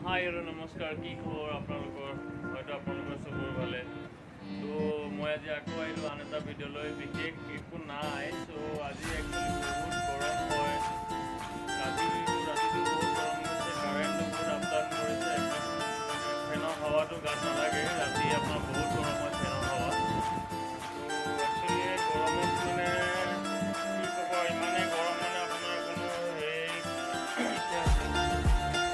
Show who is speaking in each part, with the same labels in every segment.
Speaker 1: হাই, hello', নমস্কাৰ। কি খবৰ আপোনালোকৰ? হয়তো আপোনালোকৰ চবৰে ভালে। ত' মই আজি আকৌ আহিলোঁ আন এটা ভিডিঅ'লৈ। বিশেষ একো নাই। চ' আজি একচুৱেলি বহুত গৰম হয়। ৰাতি ৰাতিটো বহুত গৰম গৈছে, কাৰেণ্টটো বহুত আপ ডাউন কৰিছে। একদম ফেনৰ হাৱাটো গাত নালাগে। ৰাতি আপোনাৰ বহুত গৰম হয় ফেনৰ হাৱা। ত' একচুৱেলি গৰমত মানে কি ক'ব, ইমানেই গৰম মানে আপোনাৰ কোনো হেৰি।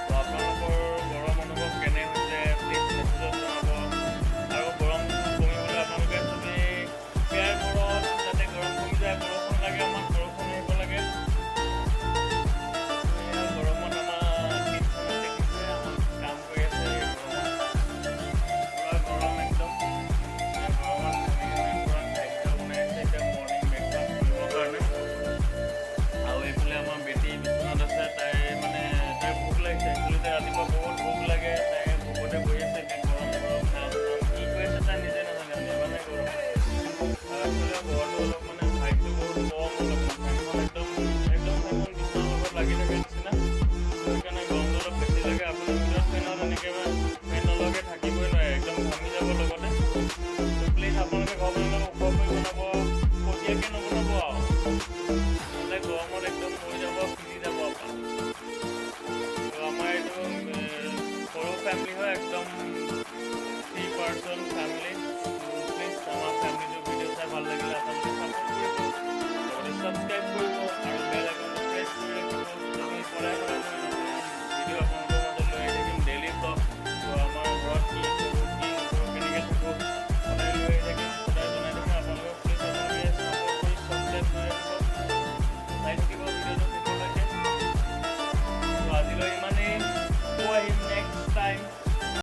Speaker 1: তো আপোনালোকৰ গৰম অনুভৱ কেনে হৈছে, প্লিজ মেছেজত জনাব। আৰু গৰম কমিবলৈ আপোনালোকে চবেই প্ৰেয়াৰ কৰক যাতে গৰম কমি যায়। বৰষুণ লাগে আমাক, বৰষুণ আহিব লাগে। এয়া গৰমত আমাৰ কিটচেনত দেখিছে, আমাক কাম কৰি আছে। এই গৰমত পূৰা গৰম একদম। এই গৰমত ঘামি ঘামি পূৰা খাদ্য বনাই আছে এতিয়া মৰ্ণিং ব্ৰেকফাষ্ট কৰিবৰ কাৰণে। আৰু এইফালে আমাৰ বেটি বিচনাত আছে। তাই মানে তাইৰ ভোক লাগিছে। একচুৱেলি তাই ৰাতিপুৱা বহুত ভোক লাগে। তাই ভোকতে বহি আছে এতিয়া। গৰম গৰম খাম খাম কি কৰি আছে তাই নিজে নাজানে মানে, ইমানেই গৰম। আৰু একচুৱেলি ঘৰটো অলপ মানে হাইটটো বহুত কম অলপ। ফেনখন একদম একদম ফেনখন বিচনাৰ লগত লাগি থাকে নিচিনা। সেইকাৰণে গৰমটো অলপ বেছি লাগে। আপুনি ভিতৰত ফেনত এনেকৈ ফেন নলগাকৈ থাকিবই নোৱাৰে, একদম ঘামি যাব লগতে। প্লিজ আপোনালোকে ঘৰ বনালে ওখ কৰি বনাব, ফটিয়াকৈ নবনাব আৰু, নহ'লে গৰমত একদম মৰি যাব, সিজি যাব আপোনাৰ। তো আমাৰ এইটো সৰু ফেমিলি হয় একদম।